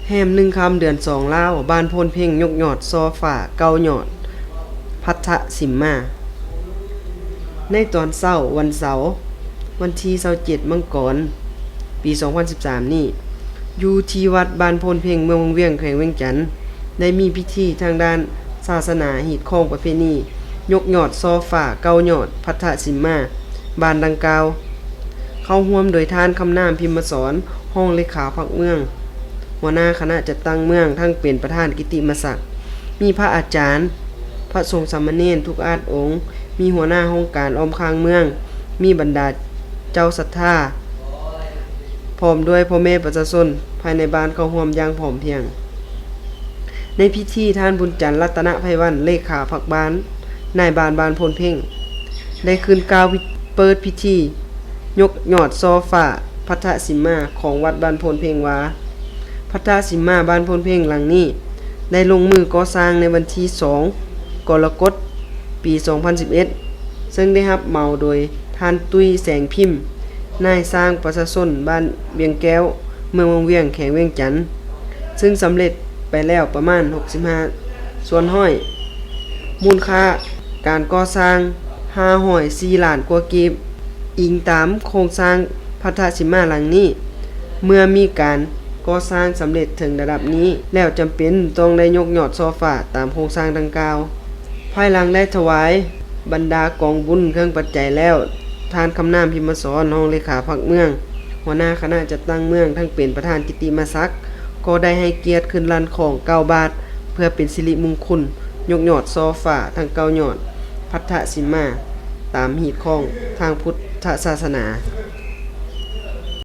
ແຮມໜຶ່ງຄ່ຳເດືອນສອງລາວ, ບ້ານໂພນເພັງຍົກຍອດຊໍ້ຟ້າເກົ້າຍອດ ພັດທະສິມມາ. ໃນຕອນເຊົ້າວັນເສົາ ວັນທີຊາວເຈັດ ມັງກອນ ປີສອງພັນສິບສາມນີ້, ຢູ່ທີ່ວັດບ້ານໂພນເພັງ ເມືອງວັງວຽງ ແຂວງວຽງຈັນ ໄດ້ມີພິທີທາງດ້ານສາສະໜາ ຮີດຄອງປະເພນີ ຍົກຍອດຊໍ້ຟ້າເກົ້າຍອດ ພັດທະສິມມາ ບ້ານດັ່ງກ່າວ. ເຂົ້າຮ່ວມໂດຍທ່ານ ຄຳນາມ ພິມມະສອນ ຮອງເລຂາພັກເມືອງ, ຫົວໜ້າຄະນະຈັດຕັ້ງເມືອງ ທັງເປັນປະທານກິດຕິມະສັກ, ມີພະອາຈານ, ພະສົງສາມະເນນທຸກອາດອົງ, ມີຫົວໜ້າຫ້ອງການອ້ອມຂ້າງເມືອງ, ມີບັນດາເຈົ້າສັດທາ, ພ້ອມດ້ວຍພໍ່ແມ່ປະຊາຊົນພາຍໃນບ້ານເຂົ້າຮ່ວມຢ່າງພ້ອມພຽງ. ໃນພິທີ ທ່ານ ບຸນຈັນ ລັດຕະນະໄພວັນ ເລຂາພັກບ້ານ, ນາຍບ້ານບ້ານໂພນເພັງ ໄດ້ຂຶ້ນກ່າວເປີດພິທີ ຍົກຍອດຊໍ້ຟ້າພັດທະສິມມາຂອງວັດບ້ານໂພນເພັງວ່າ, ພັດທະສິມມາບ້ານໂພນເພັງຫຼັງນີ້ ໄດ້ລົງມືກໍ່ສ້າງໃນວັນທີສອງ ກໍລະກົດ ປີສອງພັນສິບເອັດ ເຊິ່ງໄດ້ຮັບເໝົາໂດຍທ່ານ ຕຸ້ຍ ແສງພິມ, ນາຍຊ່າງປະຊາຊົນບ້ານວຽງແກ້ວ ເມືອງວັງວຽງ ແຂວງວຽງຈັນ, ເຊິ່ງສຳເລັດໄປແລ້ວປະມານຫົກສິບຫ້າສ່ວນຮ້ອຍ, ມູນຄ່າການກໍ່ສ້າງຫ້າຮ້ອຍສີ່ລ້ານກວ່າກີບ. ອີງຕາມໂຄງສ້າງພັດທະສິມມາຫຼັງນີ້, ເມື່ອມີການກໍ່ສ້າງສຳເລັດເຖິງລະດັບນີ້ແລ້ວ, ຈຳເປັນຕ້ອງໄດ້ຍົກຍອດຊໍ້ຟ້າຕາມໂຄງສ້າງດັ່ງກ່າວ. ພາຍຫຼັງໄດ້ຖວາຍບັນດາກອງບຸນເຄື່ອງປັດໄຈແລ້ວ, ທ່ານ ຄຳນາມ ພິມມະສອນ ຮອງເລຂາພັກເມືອງ, ຫົວໜ້າຄະນະຈັດຕັ້ງເມືອງ ທັງເປັນປະທານກິດຕິມະສັກ ກໍໄດ້ໃຫ້ກຽດຂຶ້ນລັ່ນຂອງເກົ້າບາດ ເພື່ອເປັນສິລິມຸງຄຸນ ຍົກຍອດຊໍ້ຟ້າທັງເກົ້າຍອດ ພັດທະສິມມາ ຕາມຮີດຄອງທາງພຸດທະສາສະໜາ.